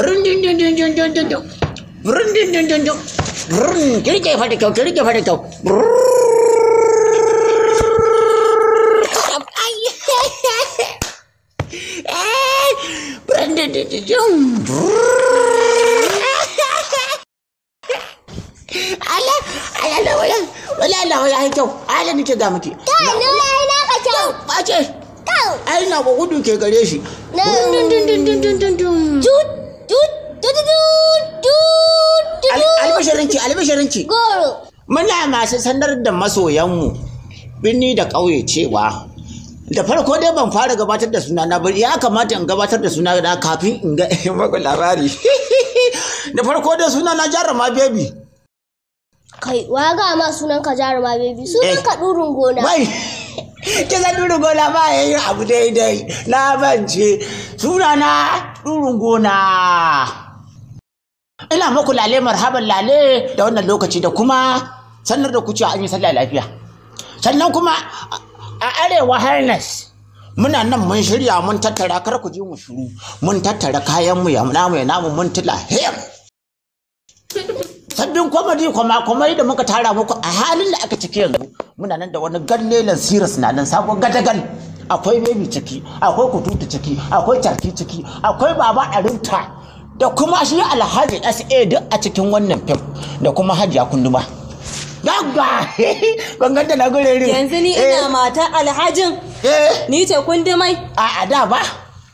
Brun din din din din din din. Brun din din din din. Brun, kirke fa da kyau, kirke fa da kyau. Brun din din din din. Ala, ala, ala, wala, wala, ala, wala, kyau. Ala nake ga miki. Kai, no, ai na ka kyau. Bace. Kyau. Ai na ko gudu ke gare shi. No. Dun dun dun dun dun dun dun. Tut, tut, tut, tut, tut, tut. Albishirinki, albishirinki. Goro. Muna masu sanar da masoyanmu birni da ƙauye cewa da farko dai ban fara gabatar da sunana ba, ya kamata in gabatar da sunana kafin in ga maku labari. Da farko dai sunana Jaruma Baby. Kai, wa ga ma sunan ka Jaruma Baby? Sunan ka Durin Gona. Wai, kisa Durin Gona ba ya yi abu daidai, na bance sunana Durin Gona. Ina muku lale marhaban lale da wannan lokaci da kuma sanar da ku cewa an yi sallah lafiya. Sannan kuma a Arewa Highness muna nan mun shirya mun tattara, kar ku ji mu shiru, mun tattara kayan mu ya namu ya namu mun tila hem. Sabbin kwamadi kwama-kwamai da muka tara muku a halin da aka ciki yanzu muna nan da wani gallelan siras na nan sabon gadagal. Akwai baby ciki, akwai kututu ciki, akwai tarki ciki, akwai baba arinta da kuma shi Alhaji SA duk a cikin wannan fim da kuma Hajiya Kunduma. Gagga! Ban ganta na gure. Yanzu ni ina mata Alhajin. Eh. Ni ce Kundumai. A da ba.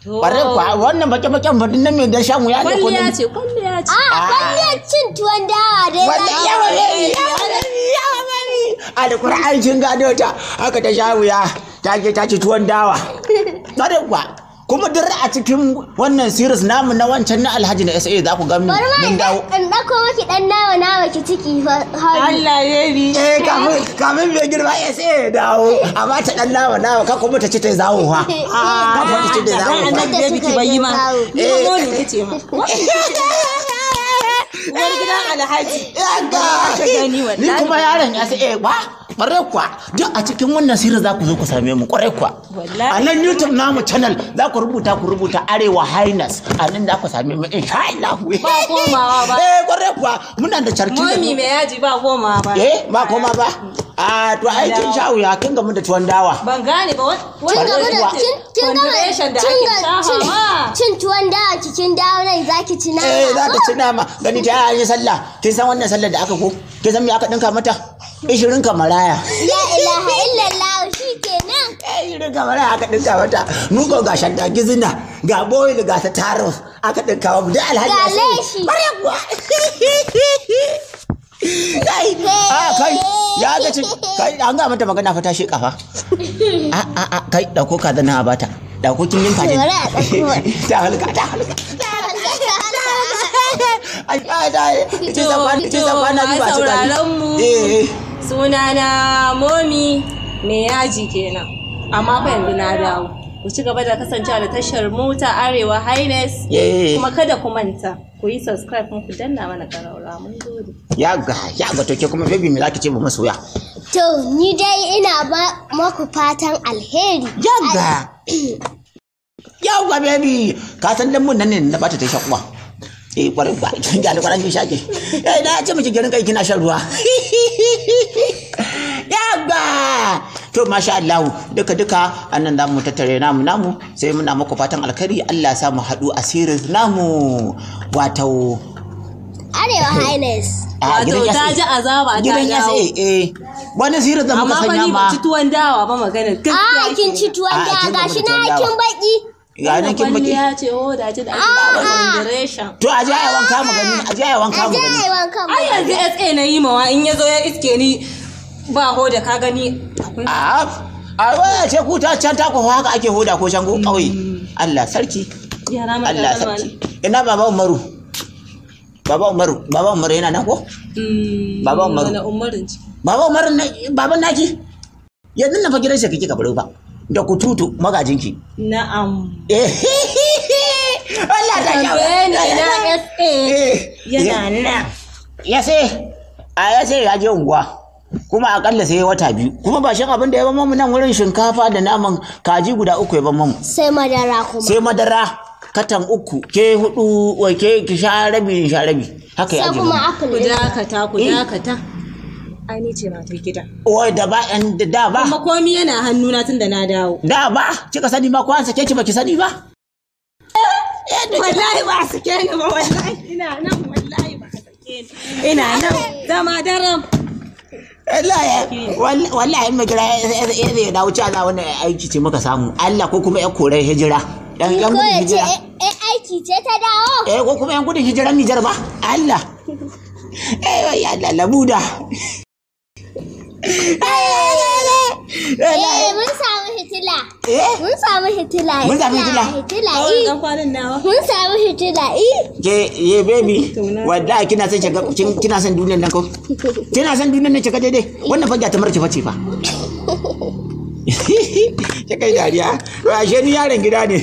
Bare kwa wannan bake-baken fadin nan mai da shamu ya ne. Kwalliya ce, kwalliya ce. A kwalliyar cin tuwon dawa dai. Wannan yawa baby, yawa baby, yawa baby. Alƙur'an kin gado ta, haka ta sha wuya, ta je ta ci tuwon dawa. Bare kwa. Kuma duk a cikin wannan series namu na wancan na Alhaji na SA za ku ga Bari ma mun in dawo. in ɗauko maki ɗan nawa nawa ki ciki fa. Allah baby. Eh, kafin mai girma SA ya dawo, amma ta dan nawa nawa ka kuma ta ci ta zawo fa. Ka kuma ta ci ta zawo Dan fa. annabi baby ki bayi ma. Ni ma momi kace ma. Uwar gidan Alhaji. Yaga. Ka gani wallahi. Ni kuma yaron ya sai ba ƙwarai kuwa duk a cikin wannan sirri za ku zo ku same mu ƙwarai kuwa. Wallahi. A nan YouTube namu channel za ku rubuta, ku rubuta Arewa Highness, a nan za ku same mu insha Allah. Ba komawa ba. Eh, ƙwarai kuwa muna da carki. Momi mai yaji ba komawa ba. Eh, ba koma ba. A to ai kin sha wuya kin gamu da tuwon dawa. Ban gane ba Kin gamu da kin kin gama Foundation da cin ake ga- shafawa. cin tuwon dawa cikin dawo nan zaki ci nama. Eh, za ta ci nama. Gani ta yi sallah. Kin san wannan sallar da aka ko? Kin san me aka dinka mata? Ishirin kamaraya. La ilaha illallah shikenan. Irin kamar aka dinka mata. Mu ko ga shadda gizina, ga boil, ga ta taros aka dinka wa duk Alhaji Ga ya sani. leshi. Bare kuwa. Kai, a kai, ya ga ci kai an ga mata magana fa ta shi kafa. A a a kai, dauko kaza nan a bata. Dauko kin yin fadin. Bari a ɗauko. Ta halka, ta halka. Ai ai ai, ita zaba, ita zaba na bi ba ci gari. sauraron mu. Eh. Sunana Momi mai yaji kenan. Amma fa yanzu na dawo. Ku ci gaba da kasancewa da tashar mu ta Arewa Highness. Eh. Kuma kada ku manta ku yi subscribe kuma ku danna mana ƙaraura. Mun gode. Ya ga, ya ga, to ke kuma baby me zaki ce ba masoya? To ni dai ina ba maku fatan alheri. Yaga! Yaga baby! Ka san dan mun nan ne na bata ta shan uwa. Eh, kwarai ba, kin ga alƙwaran kin shake. Eh, na ce miki girin kai kina shan ruwa. Yaga! To masha Allah, duka duka annan za mu tattare namu namu sai muna muku fatan alkhairi, Allah ya sa mu haɗu a series namu wato Arewa Highness. a Wato gidan ta SA. ji azaba ta Gidan dawo. SA, eh. Wani series da muka Amma fa sanya ni ma. ban ci tuwon dawa ba, magana gaskiya. A kin ci tuwon A, dawa kin gama gashi da na tuwon dawa. kin baki. Ga nan kin baki. Kwalliya ce hoda ce da ake ba foundation. To a je a yi wanka mu gani, a je a yi wanka A mu je gani. a yi wankan. Ai yanzu SA na yi mawa in ya zo ya iske ni ba hoda ka gani akwai A a waya ce ku ta can ta ku haka ake hoda ko can ko kauye. Allah sarki. yara ma Allah sarki. Ina baba Umaru? Baba Umaru, Baba Umaru yana nan ko? Baba Umaru. Wani Umarin ce. Baba Umaru na baban naki. Yanzu na fa gidan shi kike ka baro ba. Da kututu magajinki. Na'am. Eh. Allah ta sha. Tambaye ni ina SA Eh. yana nan. Ya sai a ya sai ya je unguwa. Kuma akalla sai wata 2. Kuma ba shan abin da ya ban mamu nan wurin shinkafa da naman kaji guda 3 ya ban mamu. Sai madara kuma. Sai madara. Katan 3 ke 4, wai ke ki sha rabi, in sha rabi. Haka ya Sai aje kuma mu. apple Ku ɗin. dakata, ku Eh. dakata. Ai ni ce matar gida. Wai da ba yan da ba. Kuma komi yana hannuna tun da na dawo. Da ba kika sani ma ko an sake ki baki sani ba. Wallahi ba a sake ni ba, wallahi ina nan, wallahi ba a sake ni. Ina nan zama daram. Wallahi wallahi mai kira ya zai dawo ci ana wannan aiki ce muka samu. Allah ko kuma yan koren hijira. Yan yan Ko gudun ya ce hijira. eh aiki ce ta dawo. Eh ko kuma yan gudun hijiran Nijar ba. Allah. Eh wai Allah labuda. Eh mun samu hitila. Eh Mun samu hitila. Mun samu hitila? Hitila Kawai eh. dan kwanan nawa. Mun samu hitila eh. Ke ye baby, wallahi kina son shiga kina son duniyar nan ko? Kina son duniyar nan shiga daidai. Wannan fagya ta marce face fa. Ki kai dariya. To ashe ni yaron gida ne.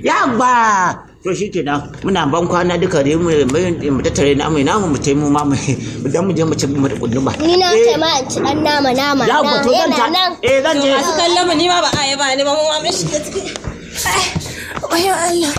Yabba. To shi kenan muna ban kwana duka dai mu mu tattare na mu namu mu taimu ma mu dan mu je mu ci mu da kullum ba. Ni na ce ma in ci dan nama nama. Yabba to zan Yana ta nan. eh zan To je. masu kallon mu ni ma ba a yaba ni ba, mu ma mun shiga ciki. Ai, wayo Allah.